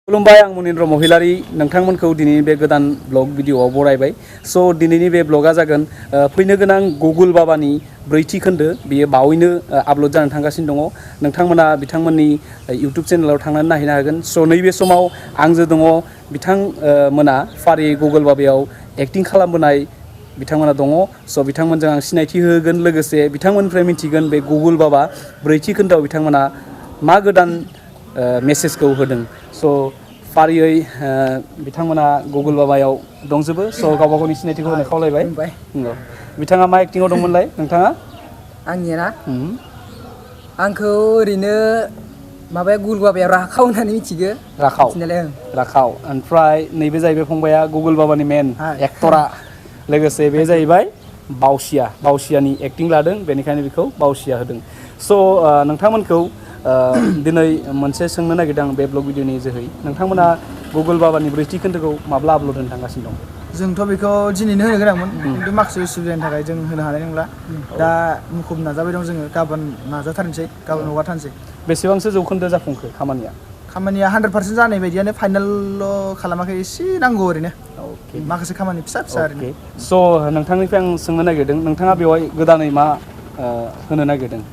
खुलुमबाय आं मुनिन्द्र महिलारी नोंथांमोनखौ दिनैनि बे गोदान ब्लग भिडिअआव बरायबाय स' दिनैनि बे ब्लगा जागोन फैनो गोनां गुगल बाबानि ब्रैथि खोन्दो बियो बावैनो आपल'ड जानो थांगासिनो दङ नोंथांमोना बिथांमोननि इउटुब चेनेलाव थांनानै नायहैनो हागोन स' नैबे समाव आंजों दङ बिथांमोना फारियै गुगल बाबायाव एक्टिं खालामबोनाय बिथांमोना दङ स' बिथांमोनजों आं सिनायथि होगोन लोगोसे बिथांमोननिफ्राय मिथिगोन बे गुगल बाबा ब्रैथि खोन्दोआव बिथांमोना मा गोदान मेसेजखौ होदों स' फारियै बिथांमोना गुगल बाबायाव दंजोबो स' गावबा गावनि सिनायथिखौ होनो खावलायबाय बिथाङा मा एक्टिंआव दंमोनलाय नोंथाङा आंनिया ना आंखौ ओरैनो माबाया गुगल बाबायाव राखाव होननानै मिथिगो राखाव ओमफ्राय नैबे जाहैबाय फंबाया गुगल बाबानि मेन एक्टरा लोगोसे बे जाहैबाय बावसियानि एक्टिं लादों बेनिखायनो बेखौ बावसिया होदों स' नोंथांमोनखौ दिनै मोनसे सोंनो नागिरदों आं बे ब्लग भिडिअनि जोहै नोंथांमोना गुगल बाबानि ब्रैथि खोन्दोखौ माब्ला आपल'ड होनो थांगासिनो दं जोंथ' बेखौ दिनैनो होनो गोनांमोन खिन्थु माखासे उसुबिदानि थाखाय जों होनो हानाय नंला दा मुखुब नाजाबाय दं जोङो गाबोन नाजाथारनोसै गाबोन हगारथारनोसै बेसेबांसो जौखोन्दो जाफुंखो खामानिया 100% जानाय बायदियानो फाइनालल' खालामाखै एसे नांगौ ओरैनो माखासे खामानि फिसा ओरैनो स' नोंथांनिफ्राय आं सोंनो नागिरदों नोंथाङा बेवहाय गोदानै मा होनो नागिरदों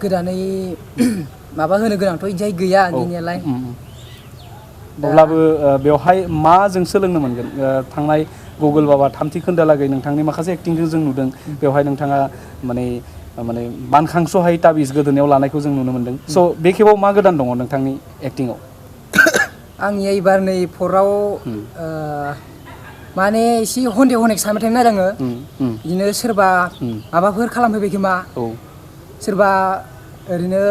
गोदानै माबा होनो गोनांथ' इदिहाय गैया गैनायालाय अब्लाबो बेवहाय मा जों सोलोंनो मोनगोन थांनाय गुगल बाबा थामथि खोन्दोहालागै नोंथांनि माखासे एक्टिंखौ जों नुदों बेवहाय नोंथाङा माने बानखांस'हायै ताबिज गोदोनायाव लानायखौ जों नुनो मोनदों स' बे खेबाव मा गोदान दङ नोंथांनि एक्टिंआव आंनि एबार नै फराव माने एसे हनेक सानबाय थायोमोन आरो आङो बिदिनो सोरबा माबाफोर खालामफैबाय खोमा सोरबा ओरैनो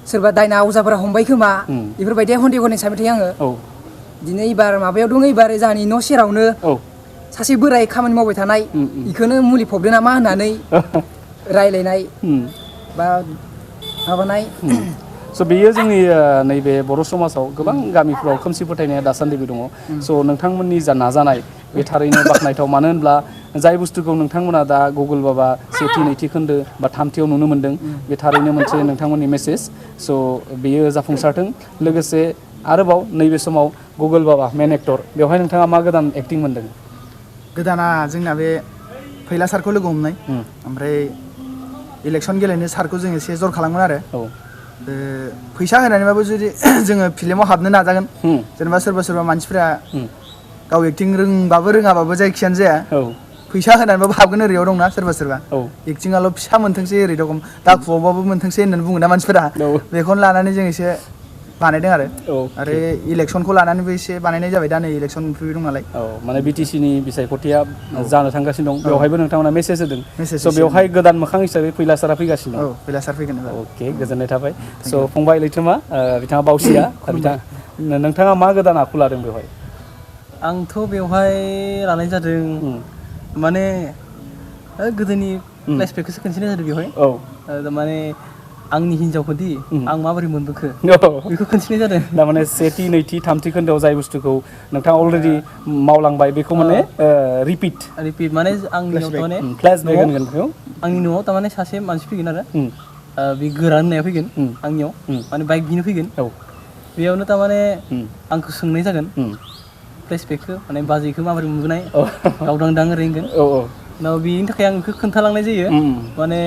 सोरबा दायना अजाफोरा हमबाय खोमा बेफोरबायदि हनेक सानबाय थायो आङो बिदिनो एबार माबायाव दङ एबार जोंहानि न' सेरावनो सासे बोराय खामानि मावबाय थानाय बेखौनो मुलि फबदो नामा होननानै रायलायनाय बा माबानाय स' बेयो जोंनि नैबे बर' समाजाव गोबां गामिफ्राव खोमसि फोथायनाया दासान्दिबो दङ स' नोंथांमोननि जा नाजानाय बे थारैनो बाख्नायथाव मानो होनब्ला जाय बुस्थुखौ नोंथांमोना दा गुगल बाबा सेथि नैथि खोन्दो बा थामथियाव नुनो मोन्दों बे थारैनो मोनसे नोंथांमोननि मेसेज स' बेयो जाफुंसारथों लोगोसे आरोबाव नैबे समाव गुगल बाबा मेन एक्टर बेवहाय नोंथाङा मा गोदान एक्टिं मोन्दों गोदाना जोंना बे फैला सारखौ लोगो हमनाय ओमफ्राय इलेक्सन गेलेनो सारखौ जों एसे जर खालामोन आरो फैसा होनानैबाबो जुदि जोङो फिल्माव हाबनो नाजागोन जेनेबा सोरबा मानसिफ्रा गाव एक्टिं रोंबाबो रोङाबाबो जायखियानो जाया फैसा होनानैबाबो हाबगोन ओरैयाव दंना सोरबा एक्टिंआल' फिसा मोनथोंसै ओरै रखम दाखुआवबाबो मोनथोंसै होननानै बुङो ना मानसिफोरा बेखौनो लानानै जों एसे बानायदों आरो इलेक्सनखौ लानानैबो एसे बानायनाय जाबाय दा नै इलेक्सन मोनफैबाय दं नालाय माने बिटिसिनि बिसायख'थिया जानो थांगासिनो दं बेवहायबो नोंथांमोना मेसेज होदों स' बेवहाय गोदान मोखां हिसाबै फैलासारा फैगासिनो दं फैलासार फैगोन अके गोजोननाय थाबाय स' फंबाय लैथोमा बिथाङा बावसिया नोंथाङा मा गोदान आखु लादों बेवहाय आंथ' बेवहाय लानाय जादों माने गोदोनि फ्लेशबेकखौसो खिन्थिनाय जादों बेवहाय माने आंनि हिन्जावखौदि आं माबोरै मोनबोखो बेखौ खिन्थिनाय जादों थारमाने सेथि नैथि थामथि खोन्दोआव जाय बुस्थुखौ नोंथाङा अलरेडि मावलांबाय बेखौ माने रिपिट माने आंनियाव माने आंनि न'आव थारमाने सासे मानसि फैगोन आरो बे गोरान होननाया फैगोन आंनियाव माने बाइक बिनो फैगोन बेयावनो थारमाने आंखौ सोंनाय जागोन फ्लेशबेकखौ माने बाजैखौ माबोरै मोनबोनाय गावदांदां रोंगोन बेनि थाखाय आं बेखौ खोन्थालांनाय जायो माने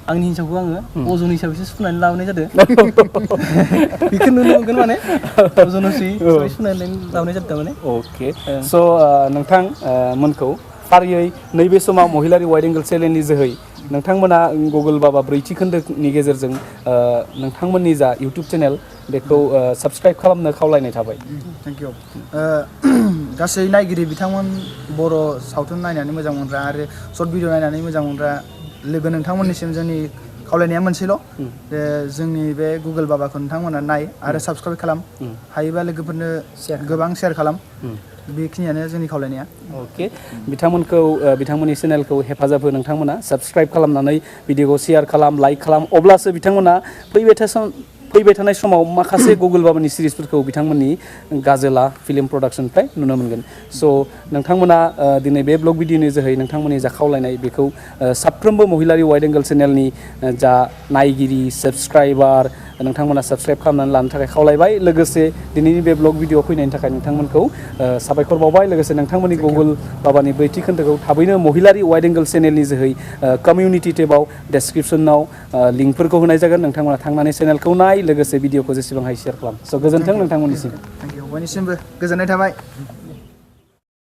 आंनि हिन्जावखौ आङो अजन हिसाबैसो सुनानै लाबोनाय जादों बेखौ नुनो मोनगोन माने अजन सुनानै लाबोनाय जादों माने अके स' नोंथां मोनखौ फारियै नैबे समाव महिलारि वाइड एंगल चेनेलनि जोहै नोंथांमोना गुगल बाबा ब्रैथि खोन्दोनि गेजेरजों नोंथांमोननि जा इउटुब चेनेल बेखौ साबस्क्राइब खालामनो खावलायनाय थाबाय थेंक इउ गासै नायगिरि बिथांमोन बर' सावथुन नायनानै मोजां मोनग्रा आरो सर्ट भिडिअ नायनानै मोजां मोनग्रा लोगो नोंथांमोननिसिम जोंनि खावलायनाया मोनसेल' जे जोंनि बे गुगल बाबाखौ नोंथांमोना नाय आरो साबस्क्राइब खालाम हायोबा लोगोफोरनो गोबां शेयार खालाम बेखिनियानो जोंनि खावलायनाया अके बिथांमोनखौ बिथांमोननि चेनेलखौ हेफाजाब हो नोंथांमोना साबस्क्राइब खालामनानै भिडिअखौ शेयार खालाम लाइक खालाम अब्लासो बिथांमोना फैबाय थानाय समाव माखासे गुगल बाबानि सिरिजफोरखौ बिथांमोननि गाजोला फिल्म प्रडाक्सननिफ्राय नुनो मोनगोन स' नोंथांमोना दिनै बे ब्लग भिडिअनि जोहै नोंथांमोननि जा खावलायनाय बेखौ साफ्रोमबो महिलारि वाइड एंगल चेनेलनि जा नायगिरि साबस्क्राइबार नोंथांमोना साबस्क्राइब खालामनानै लानो थाखाय खावलायबाय लोगोसे दिनैनि बे ब्लग भिडिअ फैनायनि थाखाय नोंथांमोनखौ साबायखर बावबाय लोगोसे नोंथांमोननि गुगोल बाबानि ब्रैथि खोन्दोखौ थाबैनो महिलारि वाइड एंगल चेनेलनि जोहै कमिउनिटि टेबाव डेसक्रिपसनाव लिंकफोरखौ होनाय जागोन नोंथांमोना थांनानै चेनेलखौ नाय लोगोसे भिडिअखौ जेसेबां हायो शेयार खालाम स' गोजोन्थों नोंथांमोननिसिम थेंक इउ बयनिसिमबो गोजोननाय थाबाय